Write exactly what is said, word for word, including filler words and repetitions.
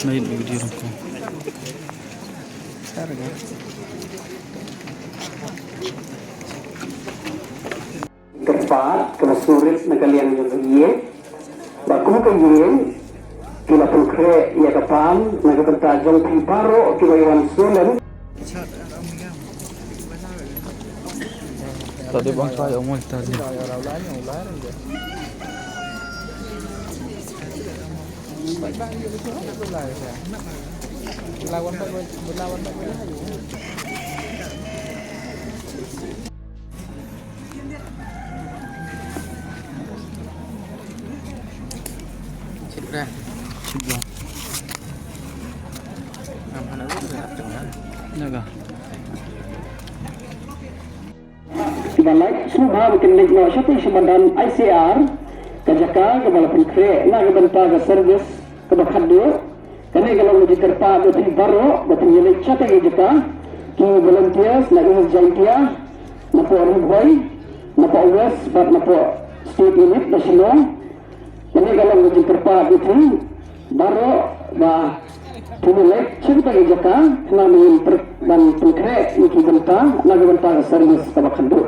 Main video ko. Kyrpad kaba sngewrit na ka liang jong ka ïing, ba kum ka ïing ki la pynkhreh ïa ka bam na ka bynta jong phi baroh kiba ïa wan sngewlem. Tadi bang kai omol tadi. Naga. Kiba lait sngewbha ba kin leit noh shatei sha madan I C R, ka jaka kaba la pynkhreh na ka bynta ka service kaba khatduh. Kane ka long ka jingkyrpad ïa phi baroh ba phin ïaleit shatei ka jaka, ki volunteers na East Jaintia, napoh Ri Bhoi, napoh West bad napoh State Unit na Shillong. Kane ka long ka jingkyrpad ïa phi baroh ba phin ïaleit shatei ka jaka khnang ban pynkhreh ïa ki bynta na ka bynta ka service kaba khatduh.